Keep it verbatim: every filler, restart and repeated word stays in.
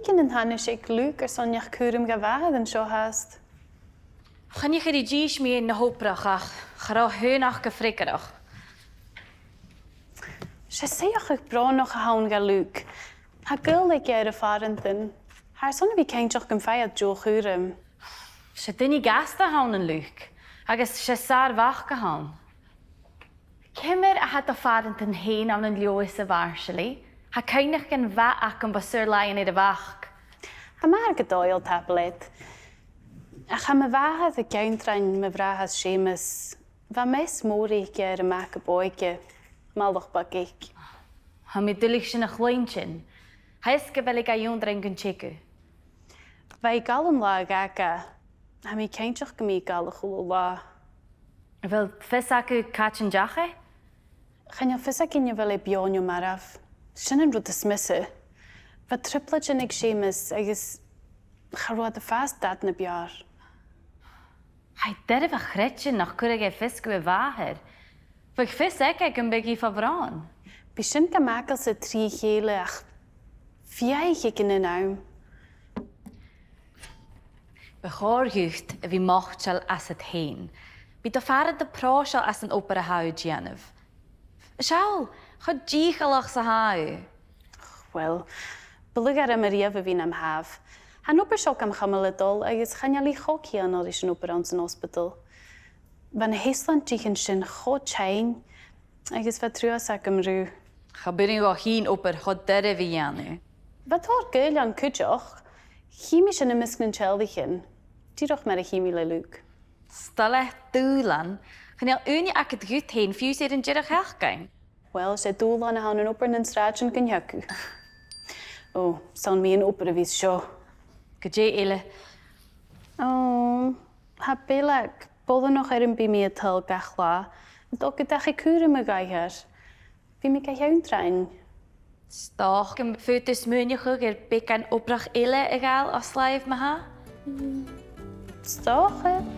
Dè an t-ainm a th' aig Luke airson neach cùram dha mhàthair an seo fhathast? Choinnich e ri dithis mu dheidhinn na h-obrach ach cha robh e ach gu freagarrach. 'S e suidheachadh brònach a th' ann dha Luke. Tha gaol aige air a phàrantan. Tha e airson a bhith cinnteach gum faigh iad deagh chùram. 'S e duine gasta a th' ann an Luke, agus 's e sàr-mhac a th' ann. Ciamar a tha do phàrantan fhèin ann an Leòdhas, a Mharsaili? Tha cuimhneachan mhath agam bho saor-làithean air a' Bhac. Tha math air gu dòigheil, tapadh leat. Ach tha mo mhàthair a' ceann-train mo bhràthair Seumas. Bha meas mòr aice air a mac a b' òige, am balach beag aice. Tha mi duilich sin a chluinntinn. Tha fhios gu bheil e ga ionndrainn gun teagamh. Bha e a' gabhail an latha a dh'fhalbh. Tha mi cinnteach gum bi e a' gabhail a h-uile latha. A bheil fios agaibh càit an deach e? Chan eil fios againn a bheil e beò no marbh. Sin an rud as miosa. Bha trioblaidean aig Seumas agus cha robh iad a' fàs dad na b' fheàrr. Tha e doirbh a chreidsinn nach cuireadh e fios gu a mhàthair. Bhiodh fios aige gum biodh i fo bhròn. Bidh sin gam fhàgail-sa trì chèile ach bhiodh e aig an aon àm. Bu chòir dhut a bhith moiteil asad fhèin. Bidh do phàrantan pròiseil às an obair a tha thu a' dèanamh. Seall, cho dìcheallach 's a tha thu. Uill, bu lugha orm a-riamh a bhith nam thaobh. Tha an obair seo gam chumail a' dol agus chan eil i cho cianail ris an obair anns an ospadal. Bha na h-euslaintichean sin cho tinn agus bha truas agam riutha. Cha b' urrainn dhomh fhìn obair cho doirbh a dhèanamh. Bha tòrr gaoil ann cuideachd. Chì mi sin am measg nan teaghlaichean. Dìreach mar a chì mi le Luke. 'S toil leat dùbhlan. Chan eil ùine agad dhut fhèin fiù 's air an deireadh-sheachdain. Uill, 's e dùbhlan a th' ann an obair nan sràidean gun teagamh. Ò, 's ann mu dheidhinn obair a bhios seo. Gu dè eile? Ò, tha Bella boireannach air am bi mi a' tadhal gach latha. An dòcha gun deach i cùram a dh'aithghearr. Bidh mi ga ionndrainn. 'S dòcha gum faod thu smaoineachadh air beagan obrach eile a ghabhail os làimh ma-thà? 'S dòcha.